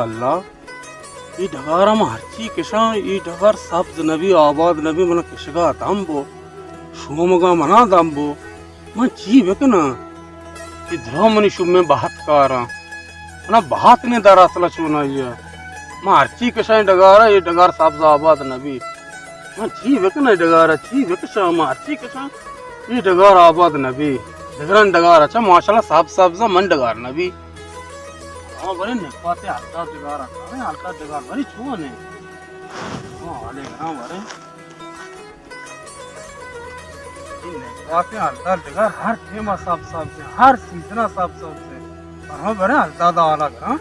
اللہ، اے ڈگار ءَ من ہرچی کشاں، اے ڈگار سبز نہ بی، آباد نہ بی، من کشگ ءَ دم بو، شومگ ءَ من ءَ دم بو۔ من چی بکناں؟ اے دراہ منی شومیں بہت کاراں۔ من ءَ بہت نے دراصل چونائی ءَ۔ من ہرچی کشاں اے ڈگار ءَ، اے ڈگار سبز آباد نہ بی۔ من چی بکناں اے ڈگار ءَ؟ چی بکشاں؟ من ہرچی کشاں، اے ڈگار آباد نہ بی۔ دگران ڈگار ءَ چہ ماشاءاللہ سبز سبز ءَ، من ڈگار نہ بی۔ ہاں، برے نکواتے ہلتا ڈگار ءَ، ہلتا ڈگار برے چون ہے؟ ہاں، والے گراں برے۔ اے نکواتے ہلدار ڈگار ہر ٹیم ءَ سبز سبز ایں، ہر سیزن ءَ سبز سبز ایں۔ پر ہم برے ہلدار دا حالا کراں۔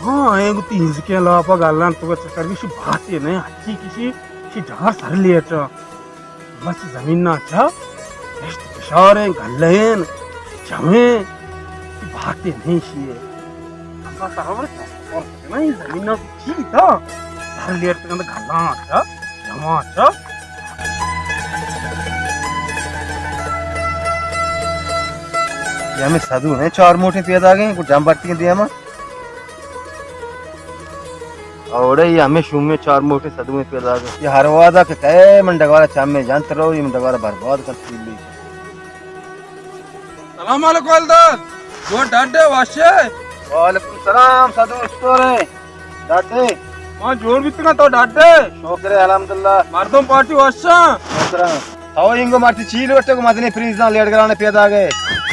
ہاں، اے گوں تینزکیں لاپ ءَ گلان تو چکر بی، شی بھاتے نہ، ہچی کشی، شی ڈگار سر لیٹ۔ بس زمین نا چا، دشت کشاریں، گلین، جمیں، شی بھاتے نہیں شی ہے۔ اللہ سرور، اور نہیں زمین نا چی تا، سر لیٹ تک گلان چا، جمع چا۔ یہ ہمیں سدو ہیں، چار موٹے پیدا گئے، کو جمبرتی دیما۔ اوڑے یہ ہمیں شومیں چار موٹے سدویں پیدا گئے۔ یہ ہر وعدہ کہ کہے من ڈگارا چمے جنت رو، یہ من ڈگارا برباد کر پیلی۔ سلام علیکم الداد۔ جو ڈاڈے واشے؟ وعلیکم السلام سدو استورے۔ ڈاڈے۔ ما جوڑ بیتگاں تو ڈاڈے؟ شکر الحمدللہ۔ مردم پارٹی واشاں؟ شکر۔ تو اینگو مرچی چی لوٹے کو مزنی پریزاں لیٹ گرانے پیدا گئے۔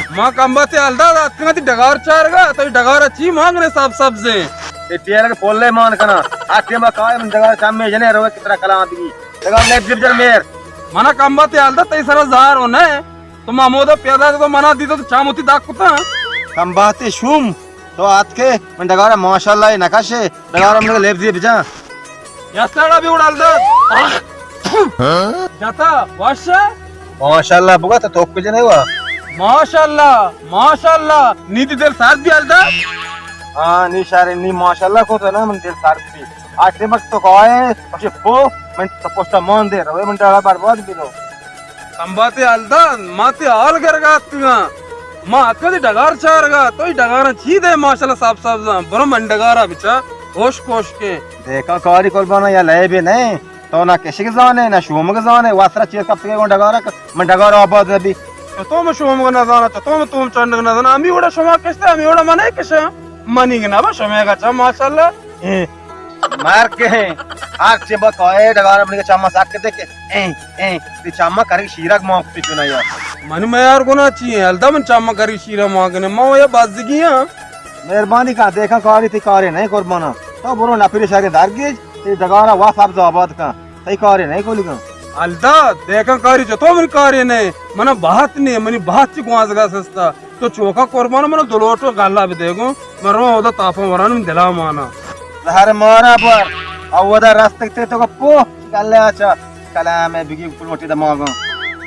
ما کمباتے الداد اتکاں تی ڈگار چارگا، تو ڈگار چی مانگنے سب سبزیں۔ اے ٹیلر کے پولے مان کنا۔ آتے ما کائے من ڈگار چمے جنے روے کترا کلام بگی۔ ڈگار لیب جب جر میر۔ منا کمباتے الداد تئی سرا زار ہو نہ۔ تو ما مودا پیدا تو منا دیتا تو چاموتی داک کتا۔ کمباتے شوم۔ تو آتکے من ڈگارا ماشاءاللہ اے نکشے۔ ڈگارا من لیب دی بجا۔ یا سڑا بھی اڑال دے۔ جاتا، واشا؟ ماشاءاللہ بگا تو توک جنے وا۔ ماشاءاللہ، ماشاءاللہ، نی دی دل سرد بھی الدا۔ ہاں، نی شارے، نی ماشاءاللہ کو تو نا من دل سرد بھی۔ آٹے مک تو کائے، پشے پو، من تو پوستا مان دے، روے من ڈگارا برباد بھی لو۔ کمباتے الداد، ما تے حال گرگا اتکگاں۔ ما اتکاں تی ڈگار چارگا، تو ای ڈگاراں چی دے ماشاءاللہ سب سبزاں۔ برو من ڈگارا بچا، ہوش کوش کے۔ دیکھا کاری قربانا یا لے بھی نہیں۔ تو نہ کشک زانے، نہ شومگ زانے، واسرا چیر کپتگے گون ڈگارا ک-، من ڈگار آباد نبی۔ تو من شومگ نہ زانا، تو من توم چنڈگ نہ زانا، ہمی وڑا شما کشتے، ہمی وڑا من کشاں۔ منی گنا با شما گا چا ماشاءاللہ۔ اے۔ مار کے ہیں۔ ہر چی با کائے ڈگار منی چما ساک دے کے۔ اے، اے، تی چما کری شیرک ماں کتی چنا یا۔ من میار گنا چی ہے؟ الدا من چما کری شیرا ماں کنے۔ ما یا بازگی ہاں۔ مہربانی کا، دیکھا کاری تی کارے نہیں قربانا۔ تو برو نپری شاگے درگیج، تی ڈگارا وا سبز آباد کن۔ تی کارے نہیں کولی کن۔ الدا، دیکھا کاری چتو من کارے نہیں۔ منا بہت نہیں، منی بہت چی گوانزگا سستا۔ تو چوکا قربان، من دو لوٹو گلا بدے گو، من رو اودا تاپا وران من دلا مانا۔ زہر مارا پر، اودا راست تے تو پو، گلے آچا، کلام بگی کل وٹی دماغا۔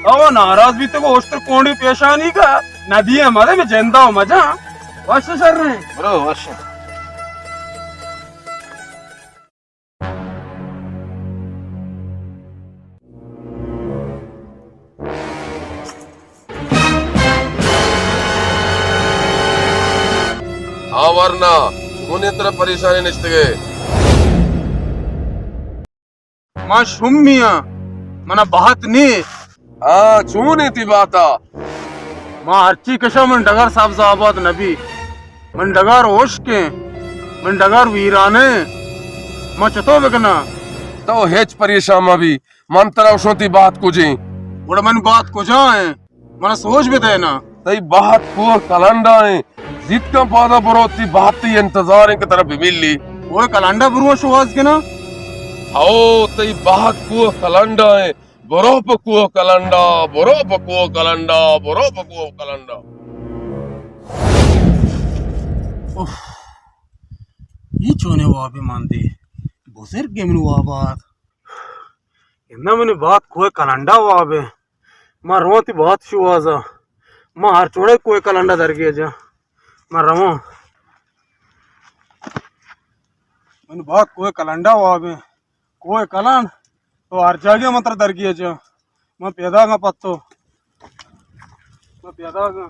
او ناراض بھی تو اوشتر کونڈی پیشانی کا، ندی ہے مدے میں جندا ہو مجا۔ وش شر رہے۔ برو وش۔ آ ورنا، چونیں ترا پریشانی نشتگے؟ ما شمی آں، منا بہت نی۔ ہاں، چون انت تی باتا؟ ما ہرچی کشاں من ڈگار سبز آباد نبی۔ من ڈگار ہشکیں، من ڈگار ویرانیں۔ ما چتو بکناں؟ تو ہچ پریشان مبی، من ترا گوشاں تی بات کجیں۔ گڑا من بات کجا ایں؟ منا سوج بدے نا۔ تئی بہت کوہ کلنڈا ایں۔ زیت کن پادا برو، تی بہت تی انتظار ایں کہ ترا بملی۔ اوئے کلنڈا برو شواز کنا۔ ہو، تئی بہت کوہ کلنڈا ایں۔ برو پہ کوہ کلنڈا، برو پہ کوہ کلنڈا، برو پہ کوہ کلنڈا۔ اف، اے چونیں وابے مندے؟ بزرگے من وابات۔ اناں منی بات کوہ کلنڈا وابے۔ ما رواں تی بات شوازا۔ ما ہر چوڑے کوہ کلنڈا درگیجاں۔ ما رواں۔ من بہت کوہ کلنڈا وابیں۔ کوہ کلنڈ تو ہر جاگہ من ترا درگیجاں۔ من پیداگاں پتو۔ من پیداگاں۔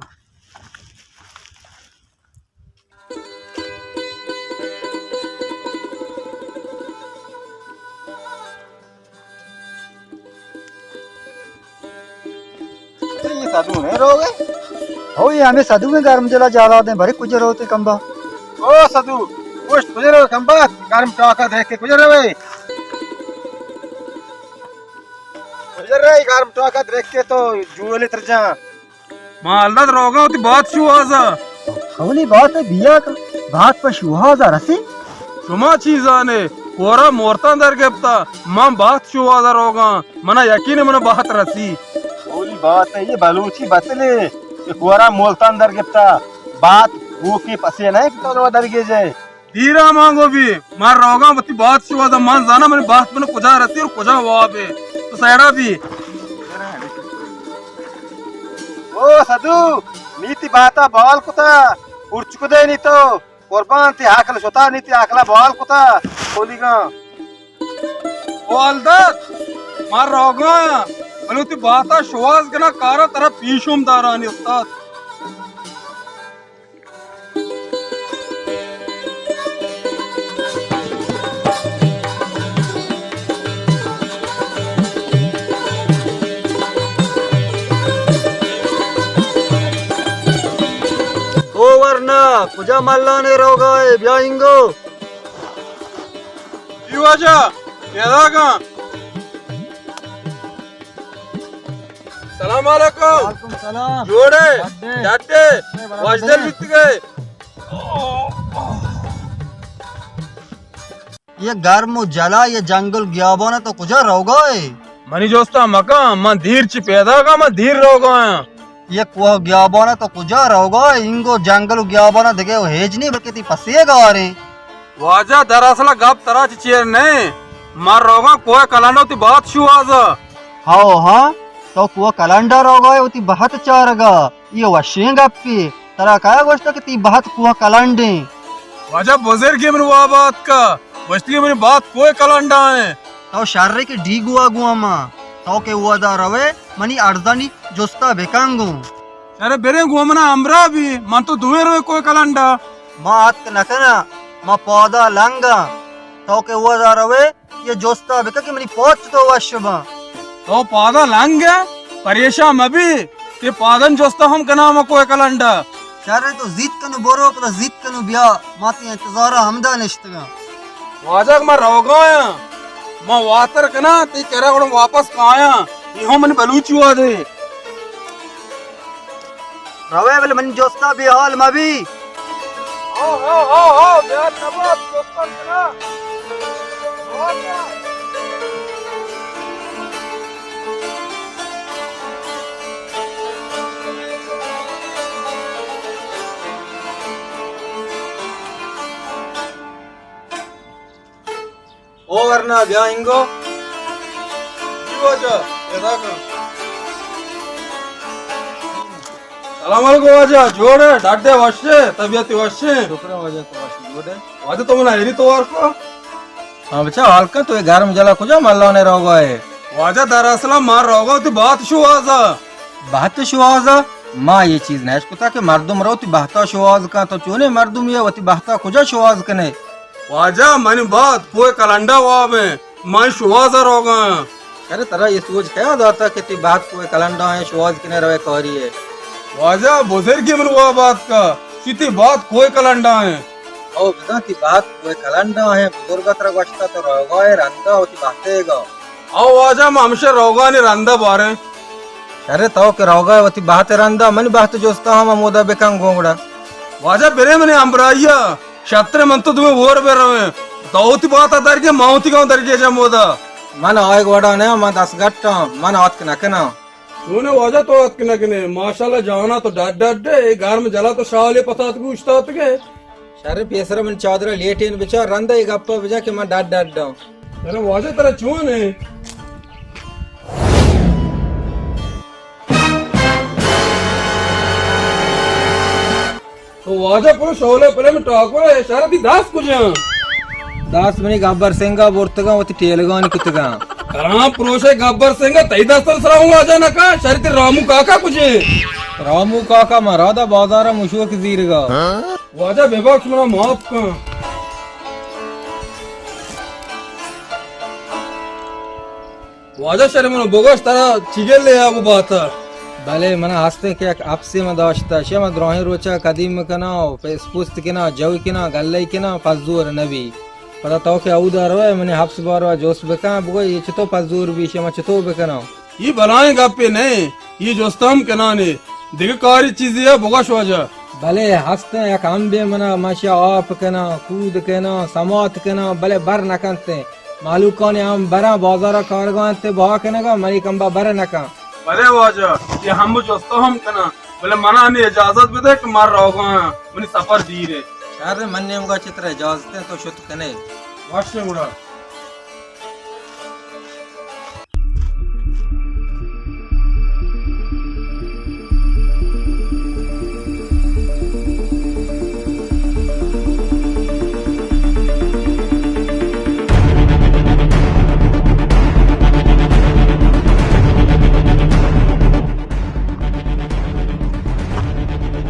اچھا، یہ سدو نہیں روگ ئے؟ ہو، یہ ہمیں سدو میں گرم جلا جالا دیں، بھرے کجا روتے کمبا۔ او سدو، پشت کجا رو کمبا، گرم ٹاکا دیکھ کے کجا روے؟ کجا رہے گرم ٹاکا دیکھ کے تو جوئے لتر جان۔ ما حالداد روگاں وتی بات شوہازا۔ اولی بات بیا کہ بات پہ شوہازا رسی۔ شما چی زانے؟ کورا مورتاں در گپتا۔ من بات شوہازا روگاں۔ منا یقین منا بات رسی۔ اولی بات ہے، یہ بلوچی بتلے کہ کورا مورتاں در گپتا۔ بات گوکے پسے نہ کہ تو در گیجے۔ دیرا مانگو بی، من روگاں وتی بات شوہازا، من زاناں منی بات من کجا رسی اور کجا وابے۔ تو سیڑا بی۔ او سدو، نی تی باتا بال کتا، پرچ کدے نی تو، قربان تی عقل شتا، نی تی عقلا بال کتا، کولیگاں۔ او حالداد، من روگاں، بلے تی باتا شوہاز کنا کارا ترا پیشم دارانی استاد۔ او ورنا، کجا ملانے روگائے؟ بیا انگو۔ جی واجہ، پیداگاں۔ سلام علیکم۔ وعلیکم سلام۔ جوڑے؟ ڈڈے۔ ڈڈے۔ ڈڈے برابر وش دل۔ بیتگے۔ یہ گرم و جلا، یہ جنگل گیابان تو کجا روگائے؟ منی جوستا مکان، من دیر چی پیداگاں، من دیر روگاں۔ یہ کوہ گیابان تو کجا روگائے؟ انگو جنگل و گیابان دگے و ہیچ نہیں، بلکہ تی پسے گاریں۔ واجہ، دراصل گپ ترا چہ چیر نہ، من روگاں کوہ کلنڈا وتی بہت شوہازا۔ ہاو ہاں، تو کوہ کلنڈا روگائے وتی بہت چارگا، یہ وشیں گپے۔ ترا کیا گوشتا کہ تی بہت کوہ کلنڈیں؟ واجہ، بزرگی من واب آتکا، گوشتگی منی بہت کوہ کلنڈا ہیں۔ تو شرے کہ ڈیگوا گوں ما، تو کہ ودا روے، منی ارزانی جستا بکن گوں۔ شرے بریں گوں منا ہمراہ بی، من تو دوئیں روے کوہ کلنڈا۔ ما اتک نکناں، ما پادا لنگاں۔ تو کہ ودا روے، یہ جستا بکن کہ منی پاد چتو وش باں۔ تو پادا لنگ ئے، پریشان مبی، تی پادن جستا ہم کناں ما کوہ کلنڈا۔ شرے تو زیت کنو برو، پدا زیت کنو بیا، ما تی انتظارا ہمدا نشتگاں۔ واجہ، ما روگایاں، ما واتر کناں، تی کرا گڑا واپس کایاں۔ یہ ہم من بلوچی وادے۔ روے بلے منی جستا بے حال مبی۔ ہو، ہو، ہو، ہو، بے حال نبات، چپ کن کناں۔ او ورنا، بیا انگو۔ جی واجہ، پیدا کن۔ سلام علیکم واجہ، جوڑ ئے؟ ڈاڈے وش ئے؟ طبیعت وش ئے؟ شکر ہے واجہ، تو وش جوڑ ئے؟ واجہ تو منا ایری توار کو؟ ہاں بچا، حال کن، تو یہ گرم جلا کجا ملانے روگا ئے؟ واجہ دراصل ما روگا تو بات شوہازا۔ بہت شوہازا، ما یہ چیز نہ اشکتا کہ مردم رو تی بہتا شوہاز کن، تو چونے مردم یہ وتی بہتا کجا شوہاز کنے؟ واجہ منی بہت کوہ کلنڈا واب ہیں، من شوہازا روگاں۔ ارے ترا یہ سوچ کیا داتا کہ تی بہت کوہ کلنڈا ہیں، شوہاز کنے روے کاری ہے؟ واجہ بزرگی من واب آتکا، چی تی بہت کوہ کلنڈا ہیں۔ او بزاں تی بہت کوہ کلنڈا ہیں، بزرگا ترا گوشتا تو روگا ہے رندا وتی بہتے گا۔ او واجہ، ما ہمشہ روگانی رندا باریں۔ شرے تو کہ روگا وتی بہت رندا، منی بہت جستا ہم ہمودا بکن گوں گڑا۔ واجہ برے منی ہمراہیا، شتر من تو دوئیں ہور بہ رویں۔ تو وتی بہتا درگے، ما وتی گاؤں درگے جا مودا۔ من آئے گوڑا نیا، من دست گٹاں، من آتک نکناں۔ چونے واجہ تو اتک نہ کنے؟ ماشاءاللہ جانا تو ڈڈ ڈڈ ئے، اے گرم جلا تو شالے پتاتگ اوشتاتگ ئے۔ شر پیسر من چادرا لیٹین بچار، رندا اے گپا بجا کہ من ڈڈ ڈڈ آں۔ ارے واجہ ترا چون ئے؟ واجہ پرو شولے پلے میں ٹاکو رہے، شہر دی داس کجا؟ داس منی گبر سنگا برتگاں، وتی ٹیلگانی کتگاں۔ کراں پروشے گبر سنگا، تئی داس سر سرا ہوں واجہ نکا، شہر تی رامو کاکا کجے؟ رامو کاکا ما رادا بازارا مشوک زیرگا۔ واجہ بے بخش منا معاف کن۔ واجہ شر منو بگوش ترا چی گلے آگو باتا؟ بلے منا ہستیں کہ یک اپسے من داشتا، شے من دراہیں روچا قدیم کناں و پیس پوست کناں، جو کناں، گلے کناں، پزور نبی۔ پدا تو کہ اودا روئے منی ہپس باروا جوست بکن، بگو یہ چطور پزور بی، شے من چطور بکناں؟ یہ بلائیں گپے نئے، یہ جوست ہم کنانے، دگہ کاری چیزے ہے بگوش واجہ۔ بلے ہستیں یک امبے منا، من شے آپ کناں، کود کناں، سمات کناں، بلے بر نکنتیں۔ مہلوکانی ہم براں، بازارا کارگاں انت، بہا کنگا، منی کمبا بر نکن۔ بلے واجہ، یہ ہم جوستو ہم کناں، بلے منا ہمے اجازت بدے کہ من روگاں، منی سفر دیر ہے۔ شر، من نیمگا چہ ترا اجازت ہے، تو شت کنے۔ باش گڑا۔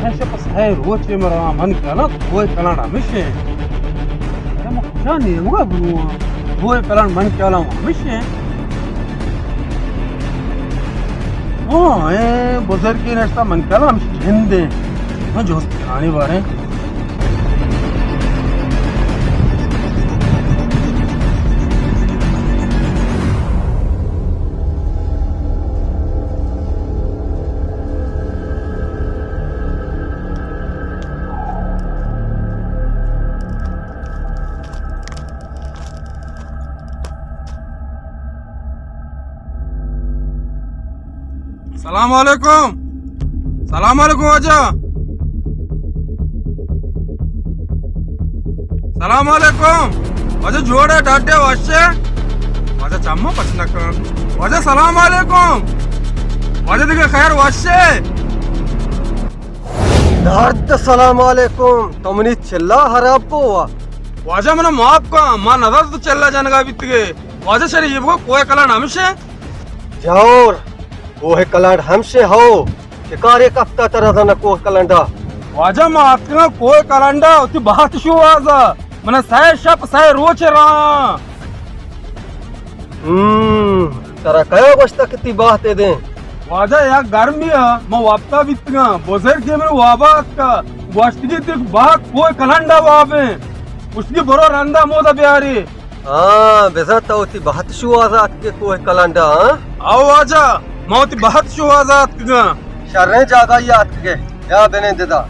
ہمیشہ پس ہے روچے مرا من کنا کوئی کلانا ہمیشہ۔ ارے من کجا نیمگا برواں؟ کوئی کلان من کیالاں ہمیشہ۔ ہاں، اے بزرگی نشتا من کیالاں ہمیشہ جند ہے۔ من جوست کنانی بارے۔ سلام علیکم۔ سلام علیکم واجہ۔ سلام علیکم۔ واجہ جوڑے ڈاڈے وشے؟ واجہ چمو پچ نکن۔ واجہ سلام علیکم۔ واجہ دیگہ خیر وشے؟ درد سلام علیکم۔ تو منی چلا خراب کو وا۔ واجہ منا معاف کن، ما نظر تو چلا جنگا بیتگے۔ واجہ شری یہ بگو کوہ کلان ہمشے؟ جور، کوہ کلانڈ ہمشے ہو، شکارے کپتا ترا زن کوہ کلانڈا۔ واجہ ما اتکاں کوہ کلانڈا، وتی بہت شوازا، من سہ شپ سہ روچ راں۔ ہم، ترا کیا گوشتا کہ تی بہت دیں؟ واجہ یک گرمی ء من وپتا بیتگاں، بزرگے من وابا اتکا، گوشتگی تی بہت کوہ کلانڈا وابیں، گوشتگی برو رندا مودا بیاری۔ ہاں، بزاں تو وتی بہت شوازا اتکے کوہ کلانڈا، ہاں؟ او واجہ، ما وتی بہت شوازا اتکگاں۔ شریں جاگہی اتکگے، یا بنندے دا۔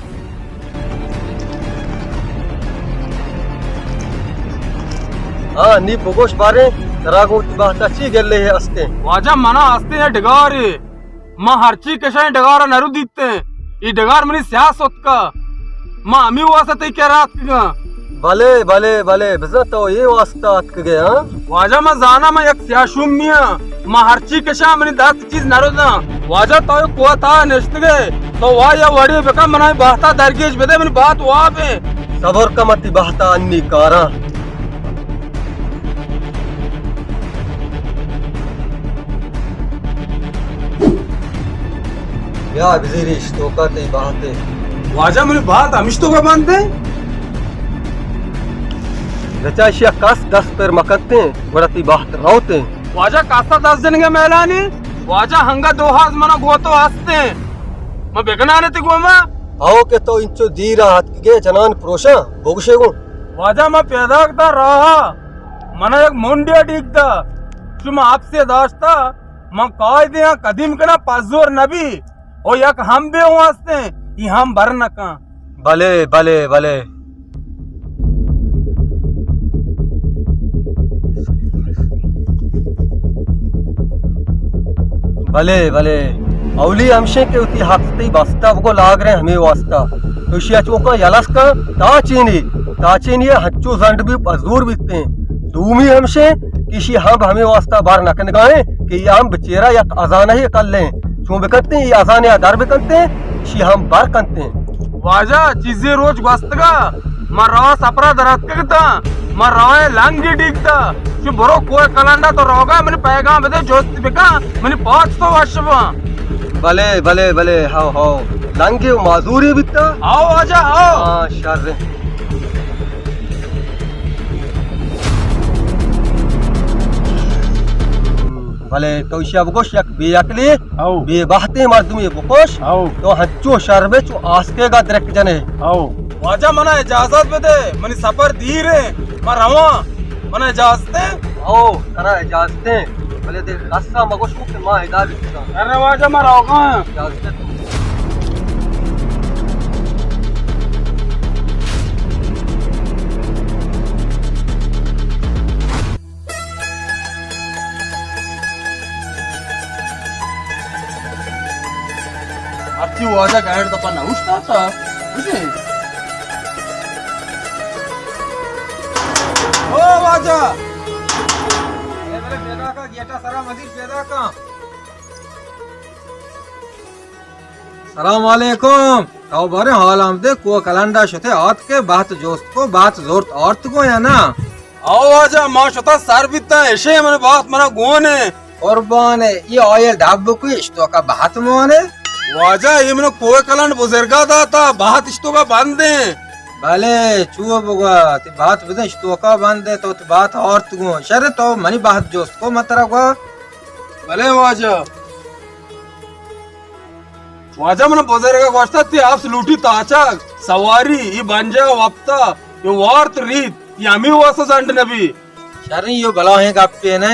ہاں، نی بگوش باریں، ترا گوں وتی بہتا چی گلے ہے استیں؟ واجہ منا استیں یا ڈگارے۔ ما ہرچی کشاں اے ڈگار ء نہ رو دیتیں۔ اے ڈگار منی سیاہ ستکا۔ ما ہمے واسطہ تئی کرا اتکگاں۔ بلے، بلے، بلے، بزاں تو اے واسطہ اتکگے، ہاں؟ واجہ ما زاناں ما یک سیاہ شومی آں۔ ما ہرچی کشاں منی دست چیز نہ رزاں۔ واجہ تو اے کوہ تہا نشتگے۔ تو وا یا وڑے بکن منا اے بہتا درگیج بدے، منی بہت واب ایں۔ صبر کن، من تئی بہتا انی کاراں۔ بیا بزیریش توکا تئی بہتے۔ واجہ منی بہت ہمیش توکا بندے۔ بچا اشیا کس دست پر مکنتے، گڑا تئی بہت روتے۔ واجہ کسا دست جنگے میلانی، واجہ ہنگا دو ہاز منا گوتو ہستے۔ ما بگنانے تی گوما۔ او کہ تو انچو دیرا اتکگے جنان پروشاں، بگشے گوں۔ واجہ ما پیداک تا راہا، منا یک منڈیا ڈیک دا، شما اپسے داشتا، من قاعدے آں قدیم کنا پزور نبی، او یک ہم بے ہوں ہستیں، ای ہم بر نکاں۔ بلے، بلے، بلے۔ بلے، بلے۔ اولی ہمشیں کہ وتی ہپستی بستا بگو لاگریں ہمے واسطہ۔ تو اشیا چوکاں یلس کن، تاچینی، تاچینی ہنچو زنڈ بی پزور بیتیں۔ دومی ہمشیں کہ اشی ہمب ہمے واسطہ بار نکنگائیں کہ ای ہمب چیرا یک ازانہ کلیں۔ چون بکنتیں، ای ازانہ در بکنتیں، اشی ہمب بر کنتیں۔ واجہ، چیزے روچ گوستگا، من روا سپرا دراتکگتاں، من روا لنگی ڈیگتا، چو برو کوہ کلنڈا تو روگا، منی پیغام بدے، جست بکا، منی پاچ تو وش باں۔ بلے، بلے، بلے، ہاو، ہاو۔ لنگی و معذوری بیتا؟ ہاو واجہ، ہاو۔ ہاں، شر۔ بلے تو ایشی ء بگوش، یک بے عقلے، ہو۔ بے بہتیں مردمے بکش، ہو۔ تو ہنچو شر بے چو آسکے گا درک جنے۔ ہو۔ واجہ منا اجازت بدے، منی سفر دیر ہے، من رواں، منا اجازت ہے؟ ہو، ترا اجازت ہے، بلے دے کسا مگوش کہ ما ادا بیتاں۔ ارے واجہ من روگاں۔ اجازت ہے تو۔ ہرچی واجہ گائیڈ دپا نہ اوشتاتا، بجے۔ او واجہ! اے بلے پیدا کا، گیٹا سرا مزید پیدا کا۔ سلام علیکم۔ تو بارے حال ہم دے، کوہ کلنڈا شتے آتکے، بہت جوست کو، بہت زورت آرت کو یا نا؟ او واجہ، ما شتا سر بیتا، اشے من بہت منا گون ہے۔ قربان ہے، یہ آئل ڈب کو، اشتو کا بہت مون ہے۔ واجہ، یہ من کوہ کلنڈ بزرگا داتا، بہت اشتو کا بند ہے۔ بلے، چو بگوا، تی بہت بدن اشتو کا بند ہے، تو تی بہت آرت گون۔ شر تو منی بہت جوست کو مترا گوا۔ بلے واجہ۔ واجہ من بزرگ گوشتا تی ہپس لوٹی تاچگ، سواری، ای بنجا وپتا، یہ وارت ریت، یہ ہمی واسطہ زنڈ نبی۔ شریں، یہ بلاہیں گپے نہ۔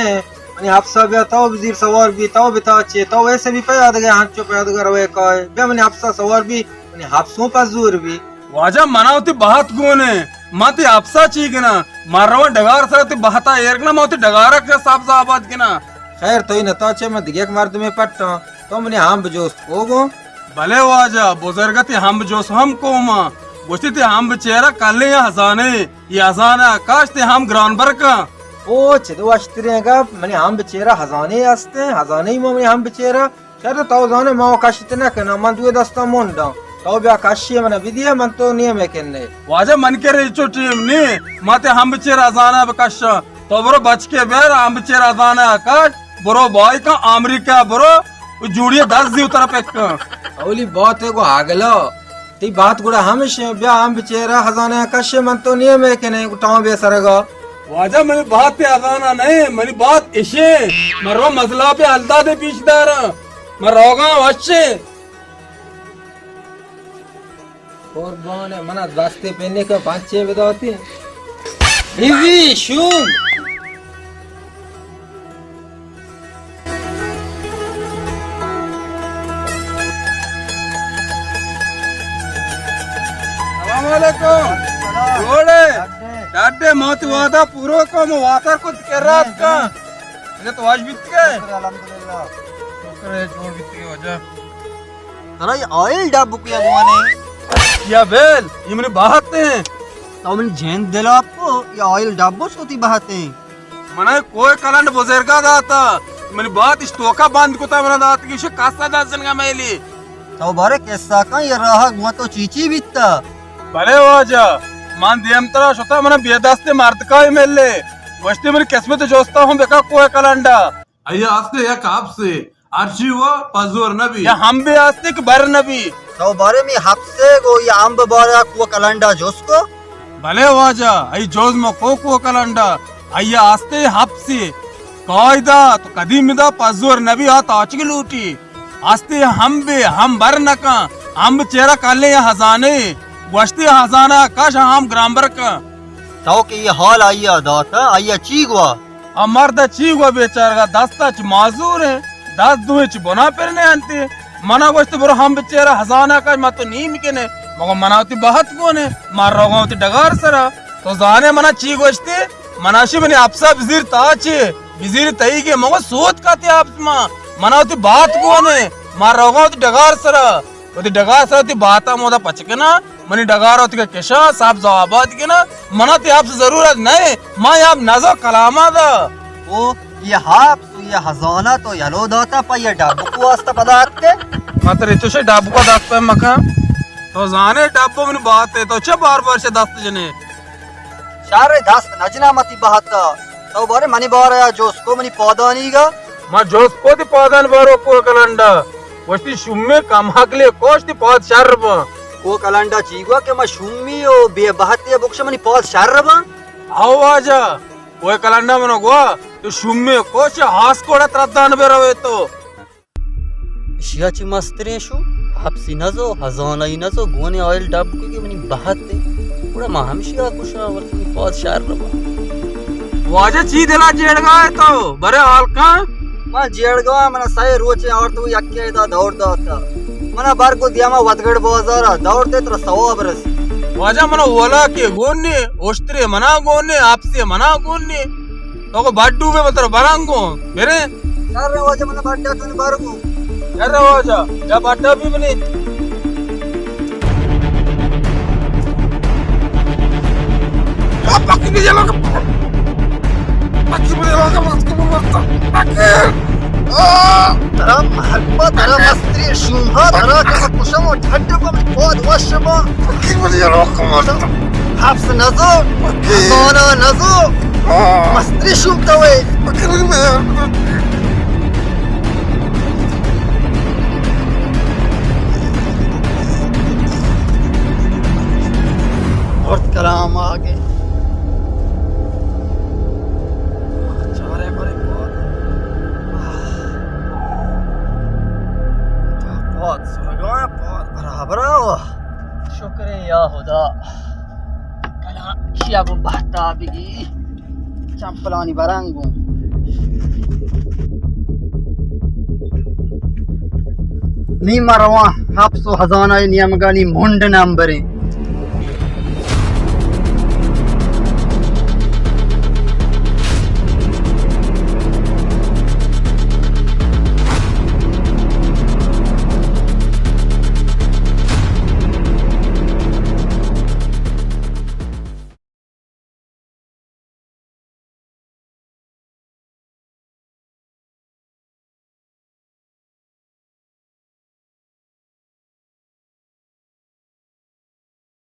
منی ہپسا بیا تو بزیر سوار بی، تو بتاچے، تو ویسے بھی پیادگے، ہنچو پیادگے روے کائے۔ بیا منی ہپسا سوار بی، منی ہپسوں پزور بی۔ واجہ منا وتی بہت گون ہے، من تی ہپسا چی کناں؟ من رواں ڈگار سرا تی بہتا ایر کناں، من وتی ڈگارا کہ سبز آباد کناں۔ خیر، توئی نتاچے، من دگہ یک مردمے پٹاں، تو منی ہمب جوست کو گوں۔ بلے واجہ، بزرگ تی ہمب جوست ہم کوما، گوشتی تی ہمب چیرا کلیں یا ہزانے، یہ ہزانہ کاش تی ہم گران برکاں۔ او چد وشتریں گپ، منی ہمب چیرا ہزانے استیں، ہزانے ما منی ہمب چیرا۔ شر تو زانے ما کشت نہ کناں، من دوئے دستاں منڈاں۔ تو بیا کشی من بدیے، من تو نیمے کنے۔ واجہ من کرے چو ٹیم نی، ما تے ہمب چیر ہزانہ بکشاں۔ تو برو بچکے بیر، ہمب چیر ہزانہ کش، برو بھائی کا امریکہ برو، جوڑی دس دیو طرف ایک۔ اولی بات ہے کو آگلو، تی بات گڑا ہمش، بیا ہمب چیر ہزانہ کش، من تو نیمے کنے، ٹاں بے سرگا۔ واجہ منی بات تے ہزانہ نہیں، منی بات اشے، من رو مزلا پہ الداد پیش داراں۔ من روگاں وشے۔ قربان، من از دستے پنے کہ پنچے بداتی۔ بیوی شوم۔ سلام علیکم۔ جوڑے؟ ڈاڈے موت وعدہ پورو کو، مو واتر کو کرات کا۔ اگہ تو واش بیت گئے؟ شکر الحمدللہ۔ شکر ہے، جوڑ بیت گئے واجہ۔ ترا یہ آئل ڈب کیا بوانے؟ یا بیل، یہ منی بہت ہیں۔ تو منی جند دل آپ کو، یہ آئل ڈب سوتی بہت ہیں۔ منا کوہ کلنڈ بزرگا داتا، منی بات اش توکا بند کتا، منا دات کہ شو کسا دست جنگا میلی۔ تو بارے قصہ کن، یہ راہ گوا تو چی چی بیتا؟ بلے واجہ، من دیمترا شتا، منا بے دست مردکائی ملے۔ گوشتی منی قسمت جوستا ہوں بکا کوہ کلنڈا۔ آئی ء است یک ہپسے، ہرچی وا پزور نہ بی۔ یا ہمبے است کہ بر نہ بی۔ تو بارے می ہپسے گو یا ہمب بارے کوہ کلنڈا جوست کو؟ بلے واجہ، ای جوز ما کو کوہ کلنڈا، ای استے ہپسے۔ قاعدہ تو قدیم دا پزور نہ بی، آ تاچگ لوٹی۔ استے ہمبے، ہم بر نہ کن، ہمب چیرا کلے یا ہزانے، گوشتے ہزانہ کش ہم گرامبر کن۔ تو کہ یہ حال آئی ء داتا، آئی ء چی گوا؟ آ مرد ء چی گو بیچارگ ء دست ء چہ معذور ہیں، دست دوئیں چہ بنا پر نہ انت۔ منا گوشت برو ہمب چیرا ہزانہ کش، ما تو نیم کنے، مگو منا وتی بہت گونے، ما روگاں وتی ڈگار سرا۔ تو زانے منا چی گوشتے؟ منا شی منی اپسا بزیر تا چے، بزیر تئی کے، مگو سوت کاتے اپس ما، منا وتی بہت گونے، ما روگاں وتی ڈگار سرا۔ وتی ڈگار سرا تی باتا مودا پچ کنا، منی ڈگار وتی کشا، سبز آباد کنا، منا تی اپس ضرورت نہ، ما یہ اپ نزو کلاما دا۔ او یہ اپس و یہ ہزانہ تو یلو داتا پا یہ ڈبکو واسطہ پدا اتکے؟ ما تر چوشے ڈبکو دست پہ مکا۔ تو زانے ڈبو منی بہت ئے، تو چہ بار بار چہ دست جنے؟ شر، دست نہ جناں من تئی بہت ءَ۔ تو بارے منی بارہ ءَ جست کو منی پادانی گا۔ ما جست کو تئی پادان بارو کوہ کلنڈا۔ گوشتی شومیں کم عقلے، کوش تئی پاد شر باں۔ کوہ کلنڈا چی گوا کہ ما شومی و بے بہتے بکش منی پاد شر باں؟ او واجہ، کوہ کلنڈا منا گوا تو شومیں کوش ہاس کوڑا تردان بہ روے تو۔ اشیا چی مستریں شو، ہپسی نزو، ہزانائی نزو، گونے آئل ڈب کو کہ منی بہت ئے۔ گڑا ما ہمشی آ کشا، ولے منی پاد شر ربا۔ واجہ چی دلا جیڑگا ئے تو؟ برے حال کن۔ ما جیڑگا، منا سئے روچے آورت و یکے ادا دور داتا۔ منا بر کو دیما وتگڑ بازارا دور دے، ترا ثواب رسی۔ واجہ منا ولا کے گون نے، اشترے منا گون نے، ہپسی منا گون نے۔ تو کو بڈو بے بتر برانگو، میرے۔ یار رواجہ منا بڈا تو بارگو۔ یار رواجہ، یا بڈا بھی بنے۔ پکی بھی جلو۔ پکی بھی جلو، پکی بھی جلو، پکی۔ آ! ترا محبت، ترا مستری شومہ، ترا کسا کشم و ٹھڈ کو پود وشما۔ پکی بھی جلو، کمال۔ ہپس نزو، زانا نزو، مستری شوم توے۔ مرد کلام آگے۔ چارے برے پاد۔ پاد سرگا، پاد برابر۔ شکر یا خدا۔ کلا شیا گو بہتا بگی۔ چمپلانی برانگو۔ نی ما رواں ہپس و ہزانہ نیمگانی منڈ نمبریں۔